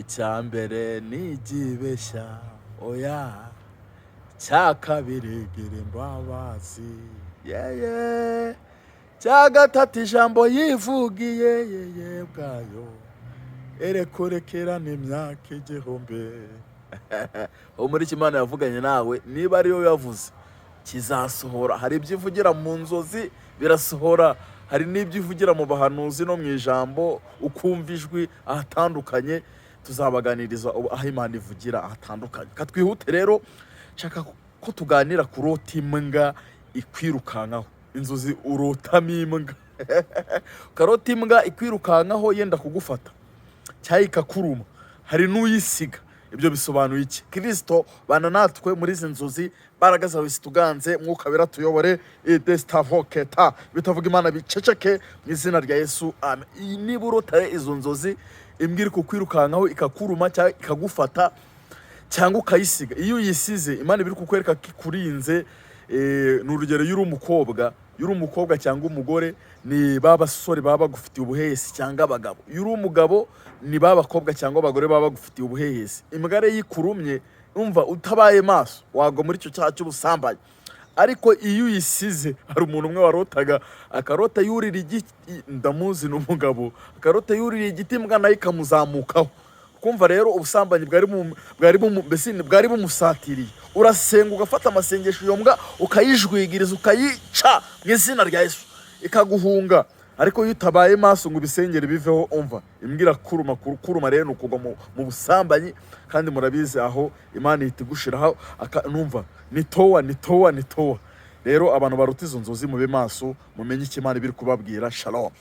Icya mbere ntigibeshya, oya. Icya kabiri, gira imbabazi, yeye. Icya gatatu, ijambo yivugiye yeye bwayo, erekurekerana imyaka 1000. Uwo muri icyo Imana yavuganye nawe, niba ariyo yavuze, kizasohora. Hari ibyo ivugira mu nzozi birasohora, hari n'ibyo ivugira mu bahanuzi no mu ijambo, ukumva ijwi ahatandukanye. Tuzabaganiriza aho Imana ivugira ahatandukanye. Katwihute rero, nshaka ko tuganira kurota imbwa ikwirukankaho, inzozi urotamo imbwa, ukarota imbwa ikwirukankaho yenda kugufata cyangwa ikakuruma, hari n'uyisiga. Ibyo bisobanuye iki? Kirisito, bana natwe muri izi nzozi, imbaraga zawe zituganze, Mwuka Wera tuyobore, idesitavoketa bitavuga Imana biceceke mu izina rya Yesu, amen. Niba urota izo nzozi, imbwa iri kukwirukankaho ikakuruma cyangwa ikagufata cyangwa ukayisiga, iyo uyisize Imana iba iri kukwereka ko ikurinze. Ni urugero, iyo uri umukobwa cyangwa umugore, ni ba basore baba bagufitiye ubuhehesi cyangwa abagabo. Iyo uri umugabo, ni ba bakobwa cyangwa abagore baba bagufitiye ubuhehesi. Imbwa rero iyo ikurumye, umva, utabaye maso wagwa muri icyo cyaha cy'ubusambanyi. Ariko iyo uyisize, hari umuntu umwe warotaga, akarota yurira igiti, ndamuzi, ni umugabo, akarota yurira igiti, imbwa nayo ikamuzamukaho. Kumva rero ubusambanyi bwari mbese bwari bumusatiriye. Urasenga, ugafata amasengesho, iyo mbwa ukayijwigiriza, ukayica mu izina rya Yesu, ikaguhunga. Ariko iyo utabaye maso ngo ubisengere biveho, umva, imbwa irakuruma. Kuruma rero ni ukugwa mu busambanyi, kandi murabizi aho Imana ihita igushiraho. Numva ni towa, ni towa, ni towa. Rero abantu baruta izo nzozi, mube maso, mumenye icyo Imana ibiri kubabwira. Shalom.